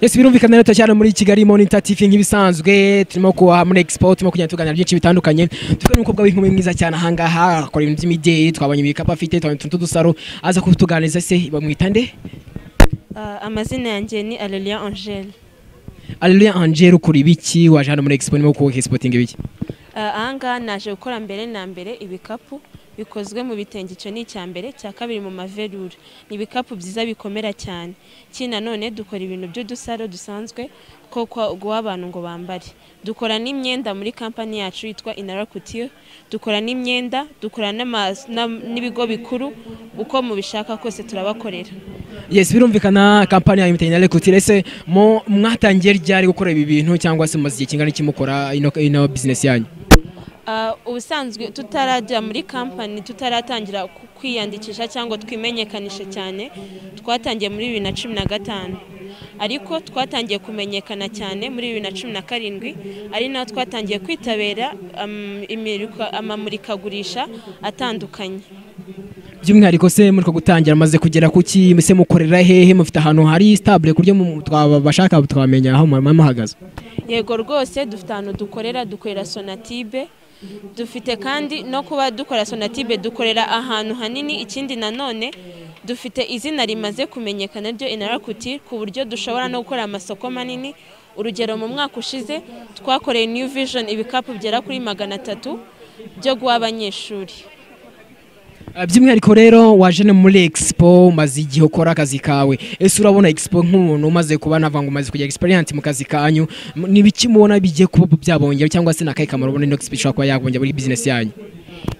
Yes, birumvikana rero cyane muri Kigali Monitor TV. Nk'ibisanzwe turimo kuba muri Expo, turimo kugenda tuganira byinshi bitandukanye. Turi n'umukobwa w'inkumi mwiza cyane ahangaha, akora ibintu by'imideli. Twabonye ibikapu afite, twabonye utuntu tw'udusaro aza kutuganiriza. Se bamwita nde? Amazina yanjye ni Aleluya Angele. Aleluya Angele, ukora ibiki? Waje hano muri Expo nimo ku exporting ibiki? Ahangaha naje gukora mbere na mbere ibikapu bikozwe mu bitenge, icyo ni icya mbere, icya kabiri mu maverure. Ni ibikapu byiza bikomera cyane. Ikindi nanone dukora ibintu by'udusaro dusanzwe ko guha abantu ngo bambare. Dukora n'imyenda muri kampani yacu yitwa Inara Couture. Dukora n'imyenda, dukora n'ibigo bikuru, uko mubishaka kose turabakorera. Yes, birumvikana kampani ya Inara Couture. Ese mo mwatangiye ryari gukora ibi bintu, cyangwa se mumaze igihe kingana iki mukora ino business yanyu? Ubusanzwe tutarajya muri kampani, tutaratangira kwiyandikisha cyangwa twimenyekanishe cyane, twatangiye muri 2015, ariko twatangiye kumenyekana cyane muri 2017, ari naho twatangiye kwitabira amamurikagurisha atandukanye. By'umwihariko se muri ko gutangira amaze kugera kuki? Ese mukorera hehe? Mufite ahantu hari stable kuryo twabashaka twamenya aho muhagaze? Yego rwose, dufite ahantu dukorera, dukorera Sonatube. Dufite kandi no kuba dukora Sonatube, dukorera ahantu hanini. Ikindi nanone dufite izina rimaze kumenyekana ryo Inara Couture, ku buryo dushobora no gukora amasoko manini. Urugero, mu mwaka ushize twakoreye New Vision ibikapu bigera kuri 300 byo guha abanyeshuri. By'umwihariko rero waje no muri Expo, umaze igihe ukora akazi kawe. Ese urabona Expo, nk'umuntu umaze kuba navuga ngo umaze kugira experience mu kazi kanyu, ni biki mubona bigiye kuba byabongera, cyangwa se nakahe kamaro ubona ino Expo ishobora kuba yakongera muri business yanyu?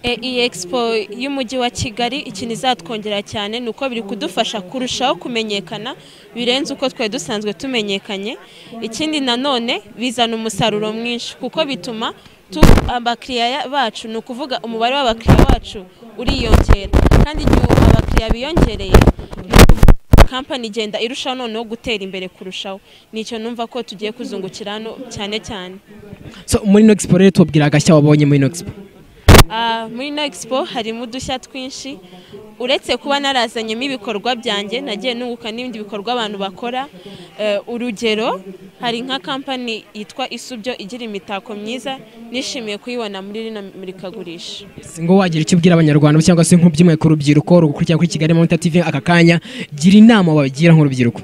Iyi Expo y'umujyi wa Kigali, ikintu izatwongera cyane ni uko biri kudufasha kurushaho kumenyekana birenze uko twari dusanzwe tumenyekanye. Ikindi nanone bizana umusaruro mwinshi, kuko bituma abakiriya bacu, ni ukuvuga umubare w'abakiriya bacu uriyongera, kandi igihe abakiriya biyongereye, ni ukuvuga kampani igenda irushaho noneho gutera imbere kurushaho. Nicyo numva ko tugiye kuzungukira hano cyane cyane. So muri ino Expo rero, tubwira agashya wabonye muri ino Expo. Muri ino Expo harimo udushya twinshi. Uretse kuba narazanyemo ibikorwa byanjye, nagiye nunguka n'ibindi bikorwa abantu bakora. Urugero, hari nka kampani yitwa Isubyo igira imitako myiza, nishimiye kuyibona muri rino murikagurisha. Ese ngo wagira icyo ubwira Abanyarwanda, cyangwa se nk'uby'umwihariko urubyiruko rugukurikira kuri Kigali Monitor TV aka kanya, gira inama wabagira nk'urubyiruko?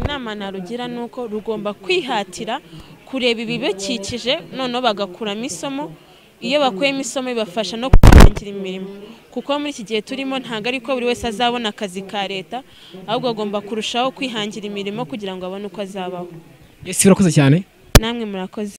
Inama narugira ni uko rugomba kwihatira kureba ibibakikije, noneho bagakuramo isomo. Iyo bakuyemo isomo bibafasha no kwihangira imirimo, kuko muri iki gihe turimo ntabwo ariko buri wese azabona akazi ka leta, ahubwo agomba kurushaho kwihangira imirimo kugira ngo abone uko azabaho. Yes, urakoze cyane. Namwe murakoze.